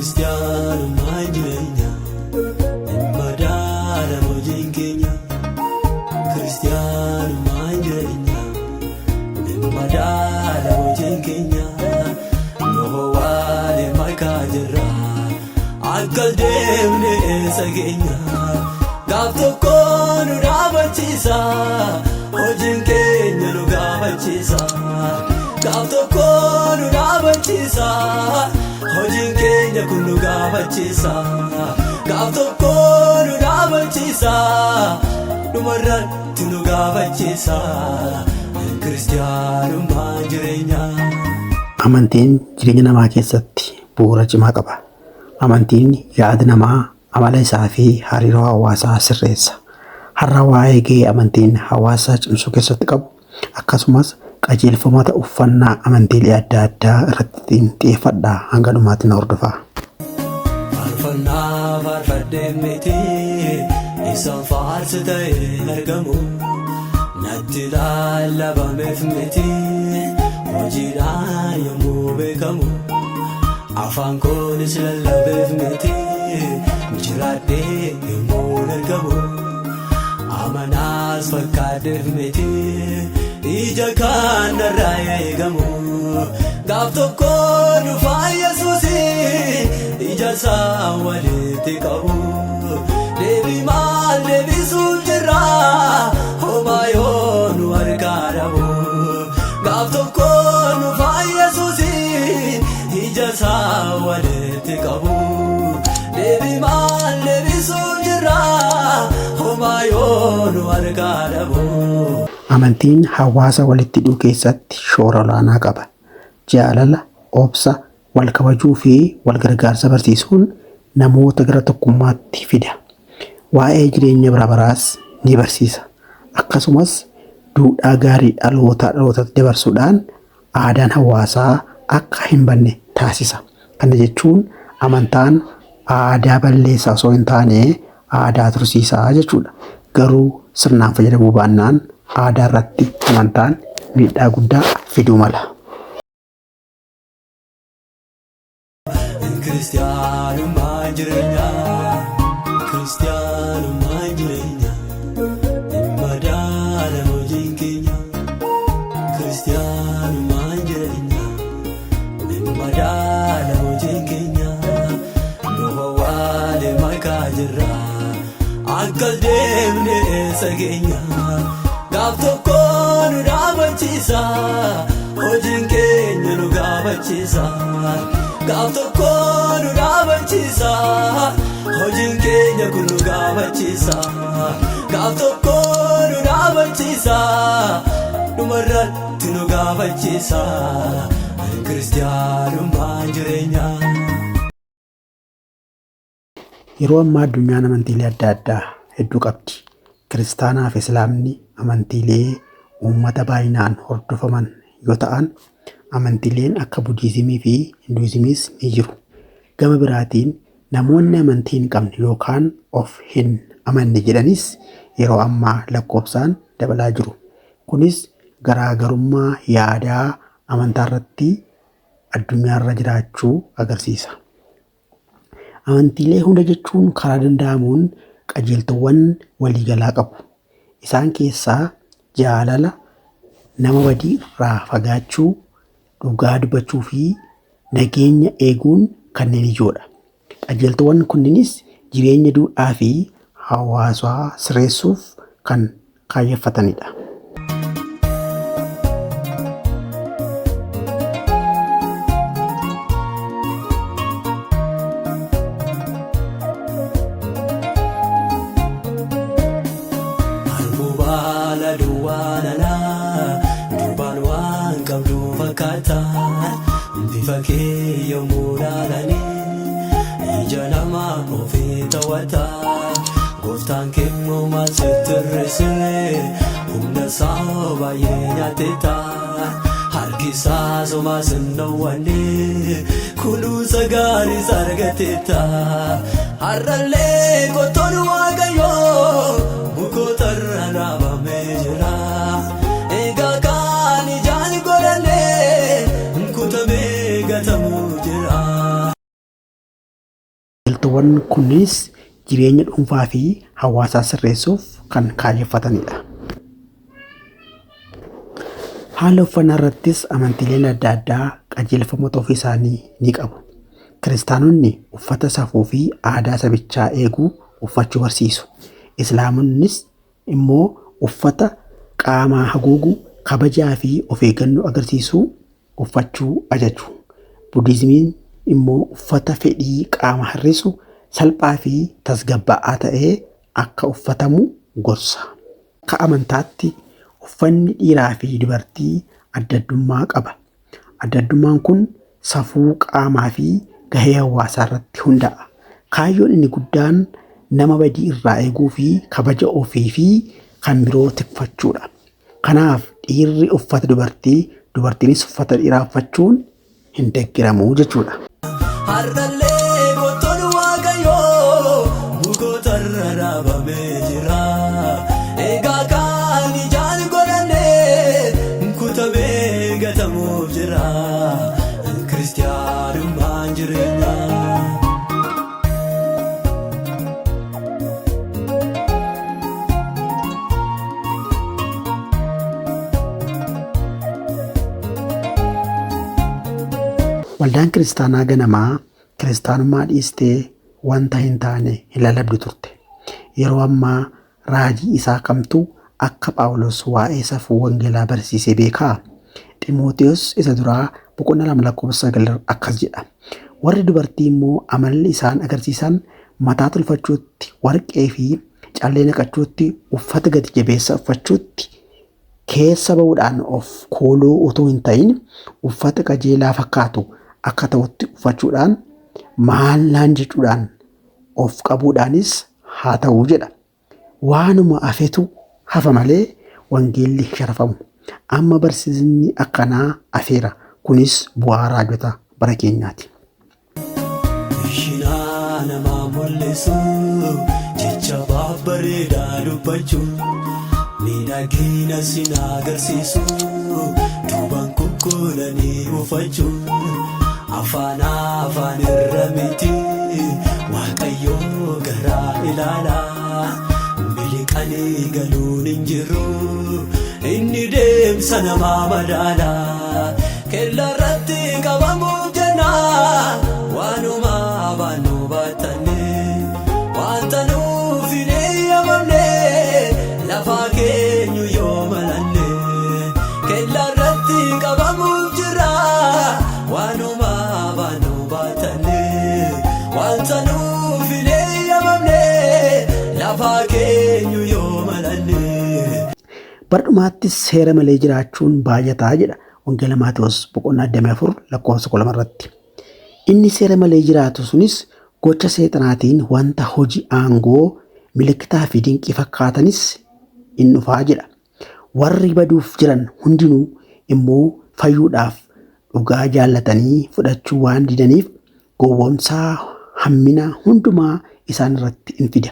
Kiristiyaanummaan jireenya hin madaalamu hojiin keenya. Kiristiyaanummaan jireenya hin madaalamu hojiin keenya. Nu waaliin makaa jirra akka deemne eessa keenya. Gaaf tokko nu dhaabachiisa hojiin keenya nu gaafachiisa. Gaaf tokko nu dhaabachiisa hojiin keenya kun nu gaafachiisa. Gaaf tokko nu dhaabachiisa dhumarratti nu gaafachiisa. Kiristiyaanummaan jireenya. Amantiin jireenya namaa keessatti bu'uura cimaa qaba. Amantiin yaada namaa, amala isaa fi hariiroo hawaasaa sirreessa. Har'a waa'ee gahee amantiin hawaasa cimsuu keessatti qabu akkasumas qajeelfamoota uffannaa amantiilee adda addaa irratti xiyyeeffadhaa hanga dhumaatti na hordofaa. Faarfannaa faarfadhee miti isaan faarsu ta'ee argamu. Natti lallabameef miti hojiidhaan yommuu beekamu. Afaan koonis lallabeef miti jiraadhee yommuu argamu. Amanaas fakkaadheef miti ija kaan narraa eegamu. Gaaf tokko dhufaa Yesuusi ija isaa walitti qabu. Deebii maal deebisuuf jirra homaa yoo nu harkaa dhabu. Gaaf tokko dhufaa Yesuusi ija isaa walitti qabu. Deebii maal deebisuuf jirra homaa yoo nu harkaa dhabu. Amantiin hawaasa walitti hidhuu keessatti shoora olaanaa qaba. Jaalala, obsa, wal kabajuu fi wal gargaarsa barsiisuun namoota gara tokkummaatti fida. Waa'ee jireenya bara baraas ni barsiisa. Akkasumas duudhaa gaarii dhalootaa dhalootatti dabarsuudhaan aadaan hawaasaa akka hin banne taasisa. Kana jechuun amantaan aadaa balleessaa osoo hin taane aadaa tursiisaa jechuudha. Garuu sirnaan fayyadamuu baannaan aadaa irratti amantaan miidhaa guddaa fiduu mala. Kiristiyaanummaan jireenya. Kiristiyaanummaan jireenya. Hin madaalamu hojiin keenya. Kiristiyaanummaan jireenya. Hin madaalamu hojiin keenya. Nu waaliin makaa jirra. Akka deemne eessa keenya. Gaaf tokko nu dhaabachiisa. Hojiin keenya nu gaafachiisa. Gaaf tokko nu dhaabachiisa. Hojiin keenya kun nu gaafachiisa. Gaaf tokko nu dhaabachiisa. Dhumarratti nu gaafachiisa. Kiristiyaanummaan jireenya. Yeroo ammaa addunyaan amantiilee adda addaa hedduu qabdi. Kiristaanaa fi Islaamni amantiilee uummata baay'inaan hordofaman yoo ta'an, amantiileen akka Budiizimii fi Hinduuzimiis ni jiru. Gama biraatiin namoonni amantii hin qabne yookaan of hin amanne jedhanis yeroo ammaa lakkoofsaan dabalaa jiru. Kunis garaagarummaa yaadaa amantaa irratti addunyaarra jiraachuu agarsiisa. Amantiilee hunda jechuun karaa danda'amuun qajeeltowwan waliigalaa qabu. Isaan keessaa jaalala, nama badii irraa fagaachuu, dhugaa dubbachuu fi nageenya eeguun kanneen ijoodha. Qajeeltowwan kunniinis jireenya duudhaa fi hawaasaa sirreessuuf kan kaayyeffatanidha. Harbuu baala duwwaa lalaa duubaan waan qabdu fakkaata bifa kee yommuu laalanii ija namaa ofii tawata. Gooftaan keemmoo maal sitti hir'isee humna isaa baay'ee nyaateeta. Harki isaa somaa sin dhowwanne kunuunsa gaariis argateeta. Har'allee qottoon Waaqayyoo mukoota irra dhaabamee jira. Egaa kaan ijaan godhannee kutamee gatamuu jira. Seerawwan kunis jireenya dhuunfaa fi hawaasaa sirreessuuf kan kaayyeffatanidha. Haala uffannaa irrattis amantiileen adda addaa qajeelfamoota ofii isaanii ni qabu. Kiristaanonni uffata safuu fi aadaa sabichaa eeguu uffachuu barsiisu. Islaamonnis immoo uffata qaamaa haguugu, kabajaa fi of eeggannoo agarsiisuu uffachuu ajaju. Budiizimiin immoo uffata fedhii qaama hir'isu salphaa fi tasgabbaa'aa ta'ee akka uffatamu gorsa. Akka amantaatti uffanni dhiiraa fi dubartii adda addummaa qaba. Adda addummaan kun safuu qaamaa fi gahee hawaasaa irratti hundaa'a. Kaayyoon inni guddaan nama badii irraa eeguu fi kabaja ofii fi kan biroo tikfachuudha. Kanaaf dhiirri uffata dubartii, dubartiinis uffata dhiiraa uffachuun hin deeggaramu jechuudha. Har'allee gootonni Waaqayyoo mukoota irra dhaabamee jira. Egaa kan ijaan godhannee kutamee gatamuuf jira. Kiristiyaanummaan jireenya. Waldaan kiristaanaa ganamaa kiristaanummaa dhiistee wanta hin taane hin lallabdu turte. Yeroo ammaa raajii isaa kamtu akka Phaawulos waa'ee safuu wangeelaa barsiisee beekaa? Ximooteos isa duraa boqonnaa 2 lakkoofsa 9 akkas jedha. Warri dubartii immoo amalli isaan agarsiisan mataa tolfachuutti, warqee fi callee naqachuutti, uffata gati jabeessa uffachuutti keessa ba'uudhaan of kooluu utuu hin ta'in uffata qajeelaa fakkaatu akka ta'utti uffachuudhaan maallaan jechuudhaan of qabuudhaanis haa ta'u jedha. Waanuma afetu hafa malee wangeelli hin sharafamu. Amma barsiisni akkanaa afeera. Kunis bu'aa raajota bara keenyaati. Ishinaa namaa mul'isu jecha babbareedaa dubbachuu miidhagina sin agarsiisu duubaan kukkuulanii uffachuu afaan afaan irra miti Waaqayyoo garaa ilaala miliqanii galuun hin jiru inni deemsa namaa madaala kellaa irratti qabamuuf jenna waanuma baannu baattanne wanta nuuf hin eeyyamamne lafaa keenyu yoo malanne kellaa irratti qabamuuf jira waanuma baannu baattanne wanta nuuf hin eeyyamamne lafaa keenyu yoo malanne. Bara dhumaattis seera malee jiraachuun baay'ataa jedha Wangeela Maatewos boqonnaa 24 lakkoofsa 12 irratti. Inni seera malee jiraatu sunis gocha seexanaatiin wanta hojii aangoo milikitaa fi dinqii fakkaatanis in dhufaa jedha. Warri baduuf jiran hundinuu immoo fayyuudhaaf dhugaa jaallatanii fudhachuu waan didaniif gowwoomsaa hammina hundumaa isaan irratti in fida.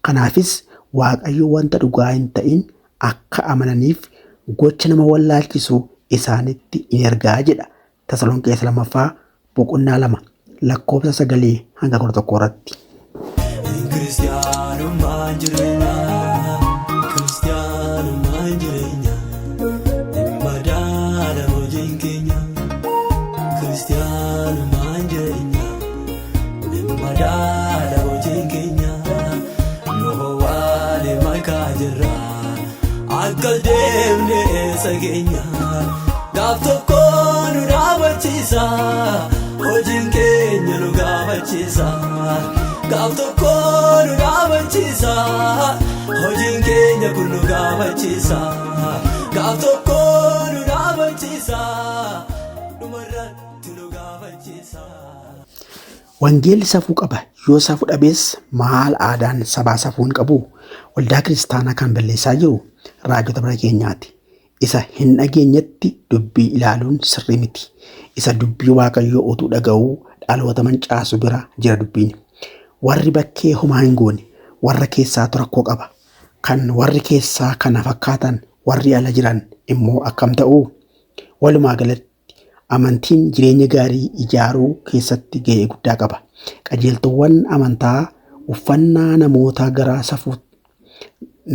Kanaafis Waaqayyo wanta dhugaa hin ta'in akka amananiif gocha nama wallaalchisu isaanitti in ergaa jedha. Tasalonqee lammaffaa boqonnaa 2 lakkoofsa 9 hanga 11 irratti. Kiristiyaanummaan jireenya. Kiristiyaanummaan jireenya. Madaala hojiin keenya. Kiristiyaanummaan jireenya. Madaala hojiin keenya. Yihowaan makaa jirra. Akka deemne eessa keenya. Gaaf tokko nu dhaabachiisa. Hojiin keenya nu gaafachiisa. Gaaf tokko nu dhaabachiisa. Hojiin keenya kun nu gaafachiisa. Gaaf tokko nu dhaabachiisa. Dhumarratti nu gaafachiisa. Wangeelli safuu qaba. Yoo safuu dhabees maal aadaan sabaa safuu hin qabu? Waldaa kiristaanaa kan balleessaa jiru raajota bara keenyaati. Isa hin dhageenyetti dubbii ilaaluun sirrii miti. Isa dubbii Waaqayyoo utuu dhaga'uu dhaloota mancaasu bira jira dubbiin. Warri bakkee homaa hin goone warra keessaatu rakkoo qaba. Kan warri keessaa kana fakkaatan warri ala jiran immoo akkam ta'uu? Walumaa galatti Amantiin jireenya gaarii ijaaruu keessatti gahee guddaa qaba. Qajeeltowwan amantaa uffannaa namootaa gara safuu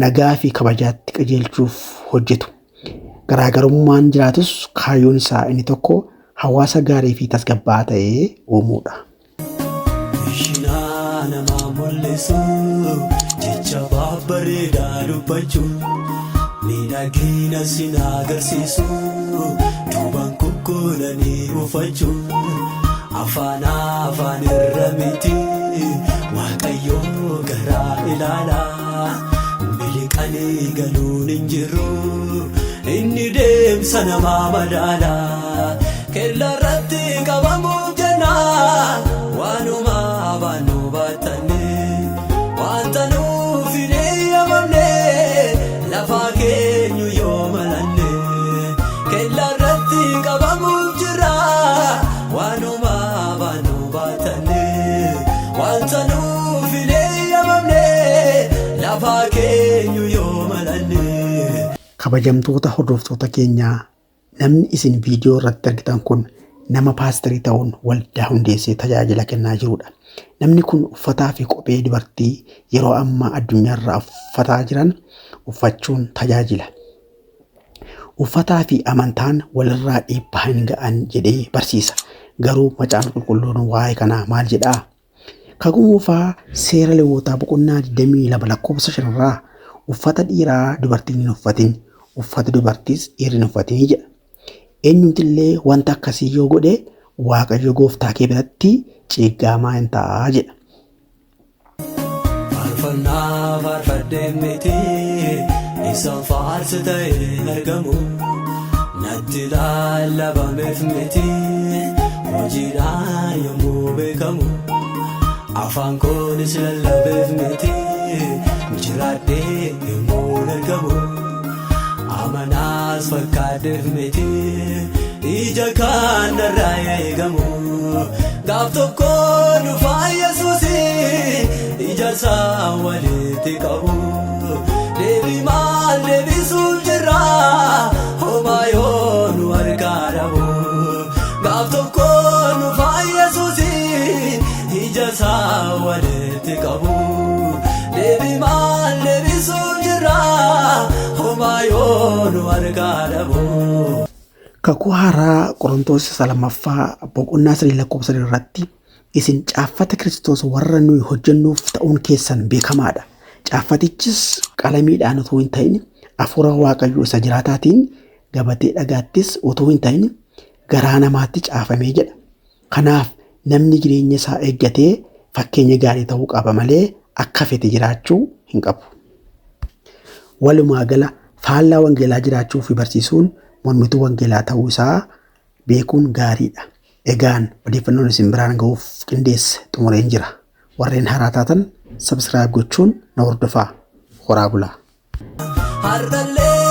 nagaa fi kabajaatti qajeelchuuf hojjetu. Garaagarummaan jiraatus kaayyoon isaa inni tokko hawaasa gaarii fi tasgabbaa'aa ta'e uumuudha. Bishinaa namaa mul'isu jecha babbareedaa dubbachuu miidhagina sin agarsiisu duubaan kukkuulanii uffachuu afaan afaan irra miti Waaqayyoo garaa ilaala miliqanii galuun hin jiru inni deemsa namaa madaala kella irratti qabamuuf jenna waanuma baannu baattanne wanta nuuf hin eeyyamamne lafaa keenyu yoo malanne kella irratti qabamuuf jirra waanuma baannu baattanne wanta nuuf hin eeyyamamne lafaa keenyu yoo malanne. Kabajamtoota hordoftoota keenyaa, namni isin viidiyoo irratti argitan kun nama paasterii ta'uun waldaa hundeessee tajaajila kennaa jirudha. Namni kun uffataa fi kophee dubartii yeroo ammaa addunyaarraa uffataa jiran uffachuun tajaajila. Uffataa fi amantaan walirraa dhiibbaa hin ga'an jedhee barsiisa. Garuu Macaafni Qulqulluun waa'ee kanaa maal jedhaa? Kakuu Moofaa Seera Lewwotaa boqonnaa 22 lakkoofsa 5 irraa uffata dhiiraa dubartiin hin uffatin, uffata dubartiis dhiirri hin uffatin jedha. Eenyumtillee wanta akkasii yoo godhe Waaqayyo gooftaa kee biratti ciiggaamaa hin ta'a jedha. Faarfannaa faarfadhee miti isaan faarsu ta'ee argamu natti lallabameef miti hojiidhaan yommuu beekamu afaan koonis lallabeef miti jiraadhee yommuu argamu amanaas fakkaadheef miti ija kaan narraa eegamu gaaf tokko dhufaa Yesuusi ija isaa walitti qabu deebii maal deebisuuf jirra homaa yoo nu harkaa dhabu gaaf tokko dhufaa Yesuusi ija isaa walitti qabu deebii maal deebisuuf jirra homaa yoo nu harkaa dhabu. Kakuu Haaraa Qorontoos isa lammaffaa boqonnaa 3 lakkoofsa 3 irratti isin caaffata Kiristoos warra nuyi hojjennuuf ta'uun keessan beekamaadha. Caaffatichis qalamiidhaan utuu hin ta'in hafuura Waaqayyoo isa jiraataatiin gabatee dhagaattis utuu hin ta'in garaa namaatti caafamee jedha. Kanaaf namni jireenya isaa eeggatee fakkeenya gaarii ta'uu qaba malee akka fete jiraachuu hin qabu. Walumaa gala faallaa wangeelaa jiraachuu fi barsiisuun mormituu wangeelaa ta'uu isaa beekuun gaariidha. Egaan odeeffannoon isin biraan ga'uuf qindeesse xumureen jira. Warreen haaraa taatan subscribe gochuun na hordofaa. Horaa bulaa. Har'allee.